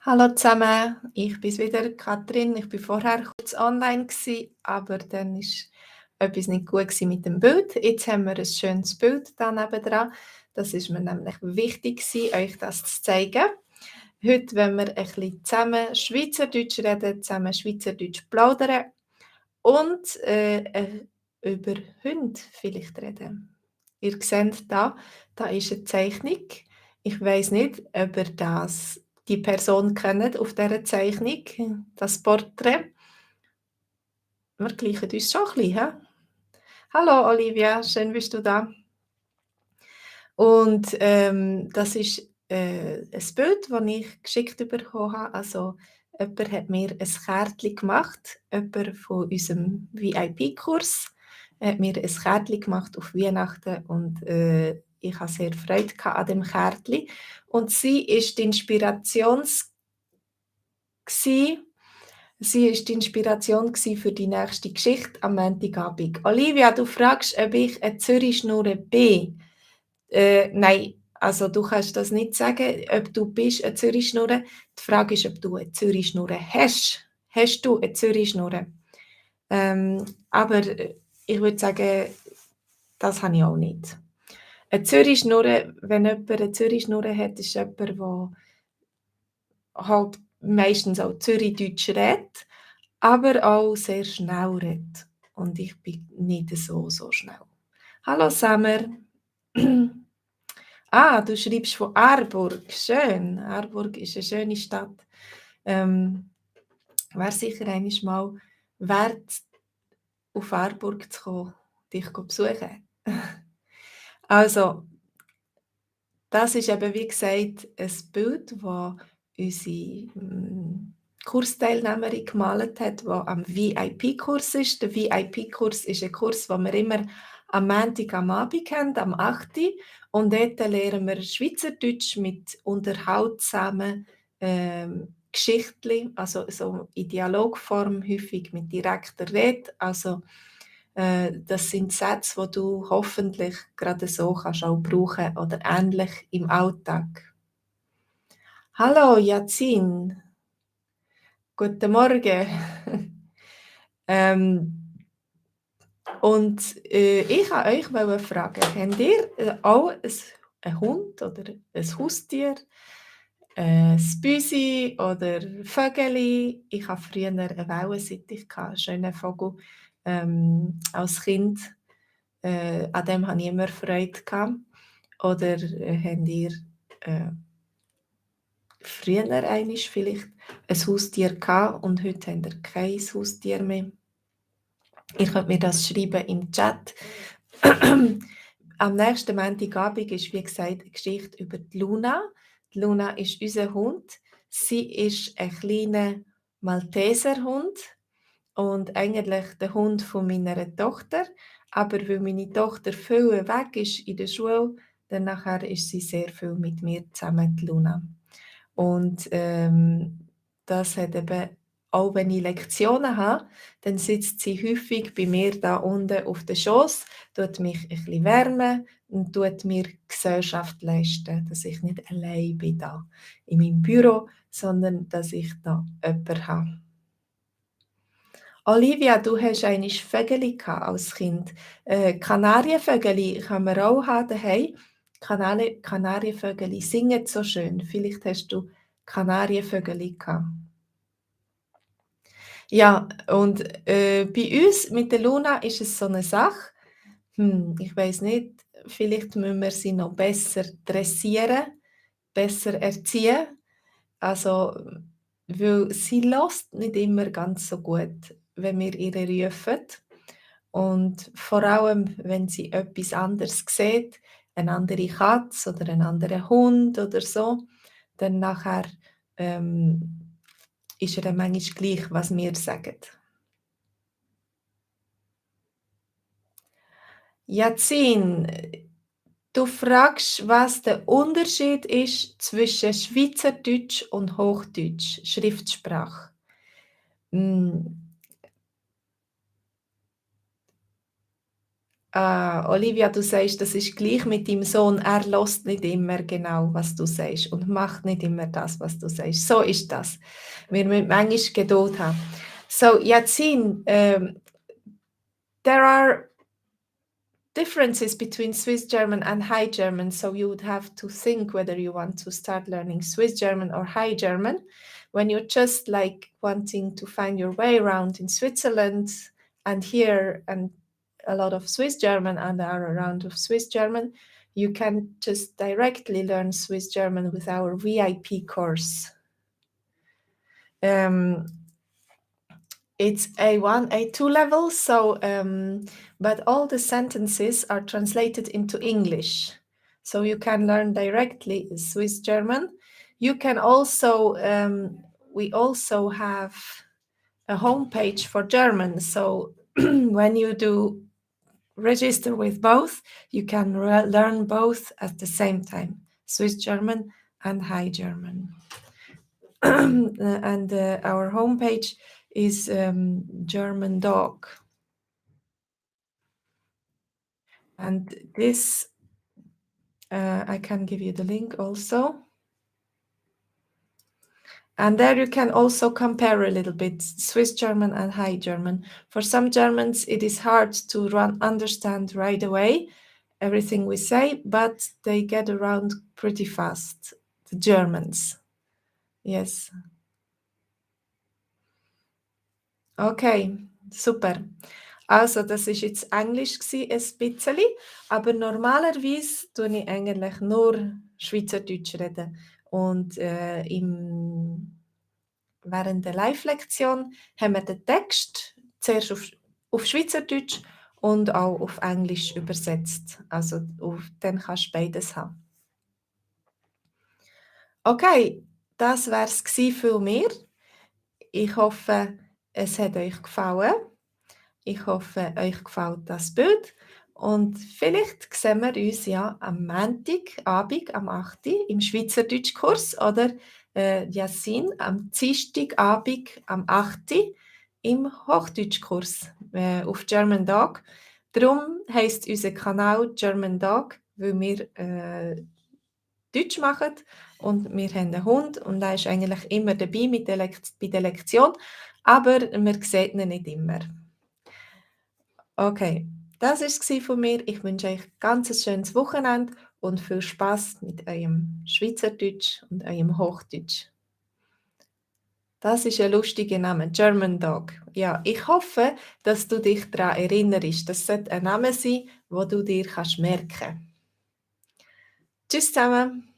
Hallo zusammen, ich bin's wieder, Katrin. Ich bin vorher kurz online gsi, aber dann ist etwas nicht gut gsi mit dem Bild. Jetzt haben wir ein schönes Bild da nebendran. Das ist mir nämlich wichtig gsi, euch das zu zeigen. Heute wollen wir ein bisschen zusammen Schweizerdeutsch reden, zusammen Schweizerdeutsch plaudern und, über Hunde vielleicht reden. Ihr seht da ist eine Zeichnung. Ich weiss nicht, ob ihr die Person kennt auf dieser Zeichnung, das Porträt. Wir gleichen uns schon ein bisschen, hä? Hallo Olivia, schön bist du da. Und, das ist, ein Bild, das ich geschickt bekommen habe. Also, jemand hat mir ein Kärtchen gemacht, jemand von unserem VIP-Kurs hat mir ein Kärtchen gemacht auf Weihnachten und, ich hatte sehr Freude an dem Kärtchen. Und sie ist die gsi sie ist die Inspiration für die nächste Geschichte am Montagabend. Olivia, du fragst, ob ich eine Zürichschnurre bin. Nein, also du kannst das nicht sagen, ob du bist eine Zürichschnurre. Die Frage ist, ob du eine Zürichschnurre hast. Hast du eine Zürichschnurre? Aber ich würde sagen, das habe ich auch nicht. Eine Zürichschnurre, wenn jemand eine Zürichschnurre hat, ist jemand, der halt meistens auch Zürichdeutsch redet, aber auch sehr schnell redet. Und ich bin nicht so schnell. Hallo Samer. Ah, du schreibst von Aarburg. Schön. Aarburg ist eine schöne Stadt. Wäre sicher einmal mal wert, auf Aarburg zu kommen, dich besuchen. Also, das ist eben, wie gesagt, ein Bild, das unsere Kursteilnehmerin gemalt hat, die am VIP-Kurs ist. Der VIP-Kurs ist ein Kurs, den wir immer am Montag am Abend haben, am 8. Uhr. Und dort lernen wir Schweizerdeutsch mit unterhaltsamen Geschichtli, also so in Dialogform, häufig mit direkter Rede. Also, das sind Sätze, die du hoffentlich gerade so kannst auch brauchen oder ähnlich im Alltag. Hallo Jazin, guten Morgen. ähm, und ich wollte euch fragen, habt ihr auch einen Hund oder ein Haustier, ein Büsi oder Vögeli? Ich hatte früher einen Wellensittich, einen schönen Vogel als Kind. An dem hatte ich immer Freude gehabt. Oder habt ihr früher einmal vielleicht ein Haustier gehabt und heute habt ihr kein Haustier mehr? Ihr könnt mir das schreiben im Chat. Am nächsten Montagabend ist, wie gesagt, eine Geschichte über die Luna. Die Luna ist unser Hund. Sie ist ein kleiner Malteserhund und eigentlich der Hund von meiner Tochter. Aber weil meine Tochter viel weg ist in der Schule, dann nachher ist sie sehr viel mit mir zusammen, die Luna. Und das hat eben, auch wenn ich Lektionen habe, dann sitzt sie häufig bei mir da unten auf dem Schoss, tut mich ein bisschen wärmen und tut mir Gesellschaft leisten, dass ich nicht allein bin da in meinem Büro, sondern dass ich da jemanden habe. Olivia, du hast einmal Vögeli als Kind. Kanarienvögeli kann man auch haben daheim. Kanarienvögeli singen so schön. Vielleicht hast du Kanarienvögeli gehabt. Ja, und bei uns mit der Luna ist es so eine Sache. Ich weiß nicht, vielleicht müssen wir sie noch besser dressieren, besser erziehen. Also, weil sie lässt nicht immer ganz so gut, wenn wir ihr rufen. Und vor allem, wenn sie etwas anderes sieht, eine andere Katze oder einen anderen Hund oder so, dann nachher ist ihr manchmal gleich, was wir sagen. Jazin, du fragst, was der Unterschied ist zwischen Schweizerdeutsch und Hochdeutsch, Schriftsprache. Hm, Olivia, du sagst, das ist gleich mit deinem Sohn. Er lässt nicht immer genau, was du sagst und macht nicht immer das, was du sagst. So ist das. Wir müssen manchmal Geduld haben. So, Yasin, there are differences between Swiss German and High German, so you would have to think whether you want to start learning Swiss German or High German. When you're just like wanting to find your way around in Switzerland and here and a lot of Swiss German and are around of Swiss German, you can just directly learn Swiss German with our VIP course. It's A1, A2 level, so but all the sentences are translated into English, so you can learn directly Swiss German. You can also we also have a homepage for German, so when you do register with both, you can learn both at the same time, Swiss German and High German. And our homepage is German Dog. And this, I can give you the link also. And there you can also compare a little bit Swiss German and High German. For some Germans, it is hard to understand right away everything we say, but they get around pretty fast, the Germans. Yes. Okay, super. Also, das ist jetzt Englisch gsi, ein bisschen, aber normalerweise tue ich eigentlich nur Schweizerdeutsch reden. Und während der Live-Lektion haben wir den Text zuerst auf Schweizerdeutsch und auch auf Englisch übersetzt. Also dann kannst du beides haben. Okay, das wäre es von mir. Ich hoffe, es hat euch gefallen. Ich hoffe, euch gefällt das Bild. Und vielleicht sehen wir uns ja am Montagabend am 8. Uhr im Schweizerdeutschkurs oder Yasin am Dienstagabend am 8. Uhr im Hochdeutschkurs auf German Dog. Darum heisst unser Kanal German Dog, weil wir Deutsch machen und wir haben einen Hund und er ist eigentlich immer dabei bei der Lektion, aber wir sehen ihn nicht immer. Okay, das war es von mir. Ich wünsche euch ganz ein schönes Wochenende und viel Spaß mit eurem Schweizerdeutsch und eurem Hochdeutsch. Das ist ein lustiger Name, German Dog. Ja, ich hoffe, dass du dich daran erinnerst. Das sollte ein Name sein, den du dir merken kannst. Tschüss zusammen!